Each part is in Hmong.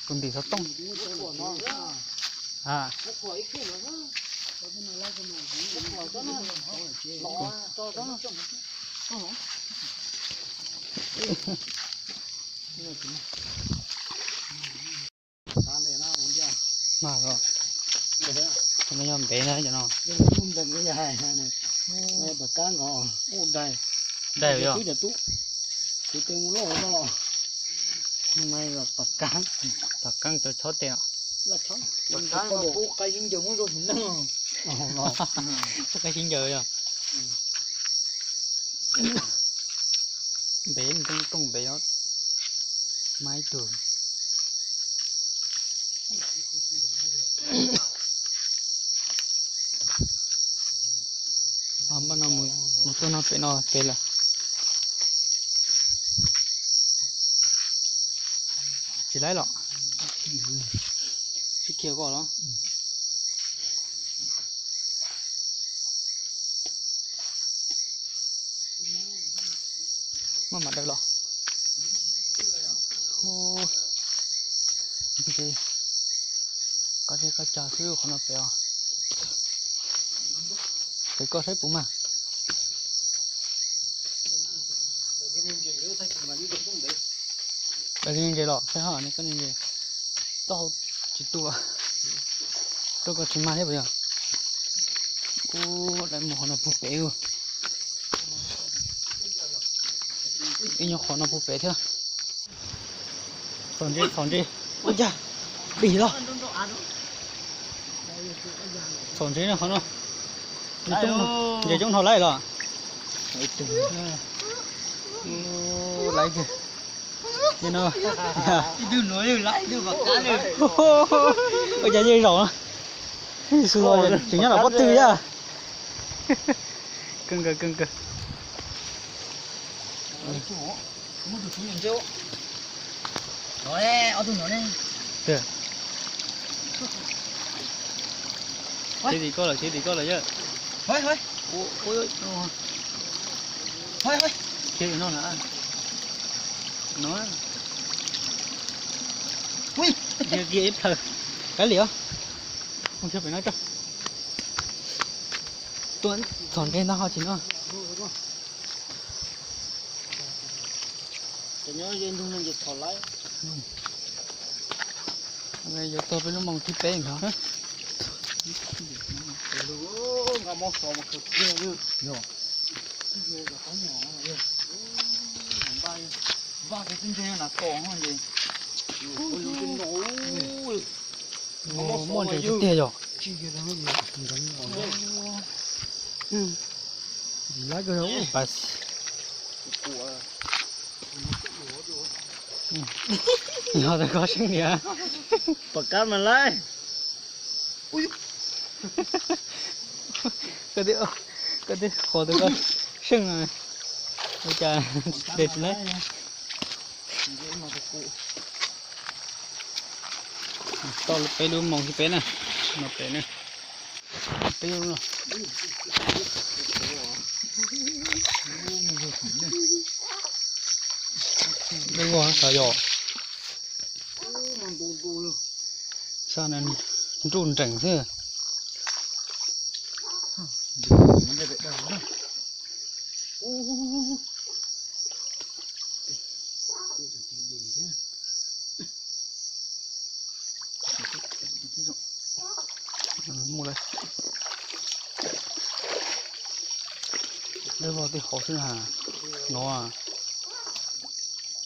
Tus ntim xov tooj. Mas os, no yog ntev na cov no. Dai yog. Pam kaab cov chob tes os. Qab sib ncaws yog. Ntev, tooj ntev os. Mas ib tug. Npaj no mus tuaj no pem no pem lawm. Tsis laib los? Sib khiav koj los? Maj mam daws los. Koj teb koj cog xwb qhov no pem os. Pem koj saib puas mag. Daws ntses los saib ho, koj ntses taub hau tsis tu, tuaj koj tsis mag thiab puas yog? Ub, lawv mus qhov no puag pem. Ib nyuag qhov no puag pem thiab. Txhom ntses, txhom ntses. Ua cas dim los? Txhom ntses no qhov no. Ntses coob dhau lawm los? Lawm tiag. Ua cas yeej zaum no. Xws los tseem nyob tom pob tw thiab. Kawg nkaus, kawg nkaus. Siab tim koj lawm, siab tim koj lawm yawg. Khiav no na. No. Kiag ib plhaw. Kav liam. Mus khiav pem no tso. Tuaj txhom ntses ntag ho tsis no. Yuav txog peb lub moos thib peb ntag. Muaj ntses tiag tiag yog. Lab kawg. Yog tas koj seej niam. Pom kab mas laib. Koj twb, koj twb qhuas tas koj seej, ua cas de tsis laib. Tau peb lub moos thib peb na, no pem na. Peb lub no. Dawb vog xav yos. Sab no nruj nreem xwb. Muaj dawb vog tej qhov xwb na. No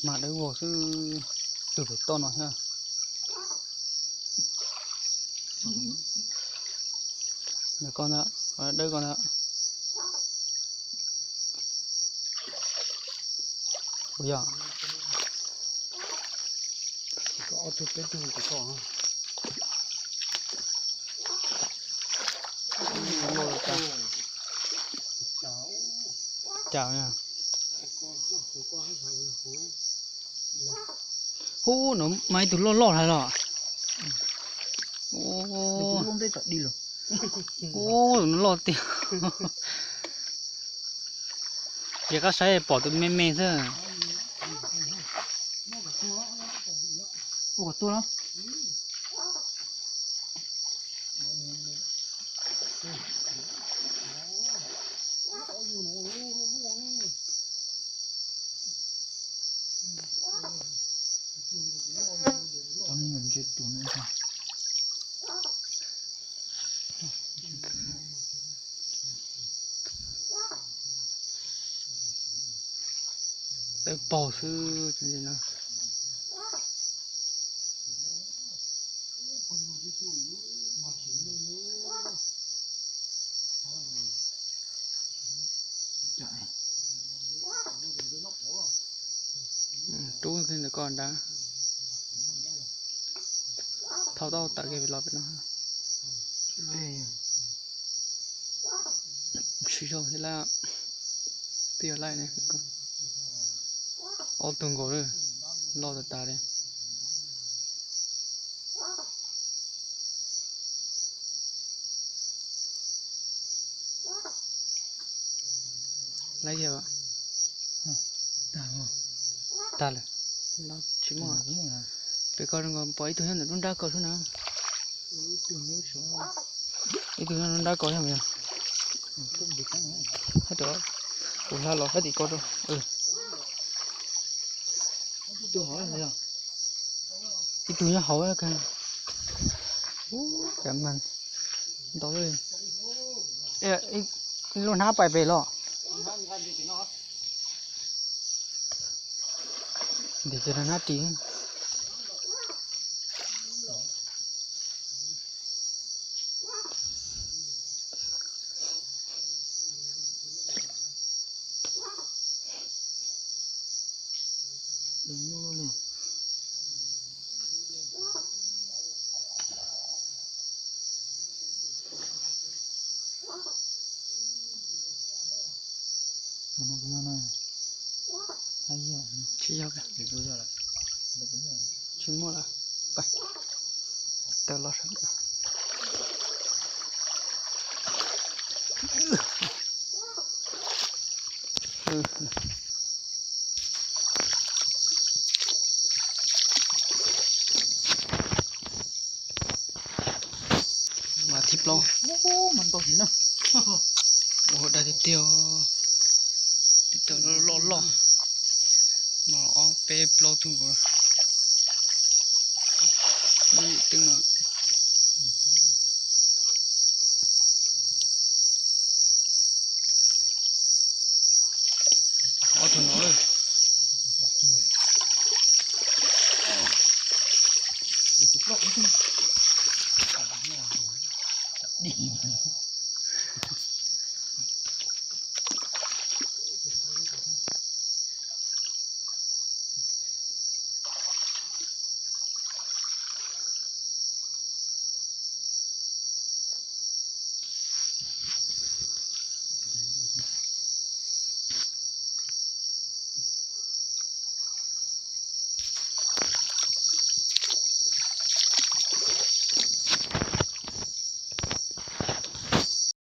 mas dawb vog xwb, twb pem toj no thiab. Koj ntag, dawb koj ntag. Ua yog. Cas, hub, no mas ib tug loj loj hais los. Ub, no loj tiag. Ces koj saib pom tus me me xwb. Ua kom tuaj los. Tawb paug xwb no. Rub ntawm koj nrad. Thau tau tawm kiag los pem no. Siv zog thiab lab. Twb yog laij ne. Ob tug nkaus lawm, loj tas tas li. Laij yog tag lawm. Tsis muaj. Pem ko pom ib tug nyob ntawm lub nrab ko xwb na. Ib tug nyob lub nrab ko yog. Kuv hla los sab tim ko rau. Ib tug nyob hauv. Ntau li. Lub hnab pais pem los. Ntim ces hnab ris. Tsis yog, tsis muaj lawm. Taws los sawv daws. Mas thib plaub. Ua dai tiag tiag. Tib tug loj loj. No ob peb plaub tug nkaus. Twb no.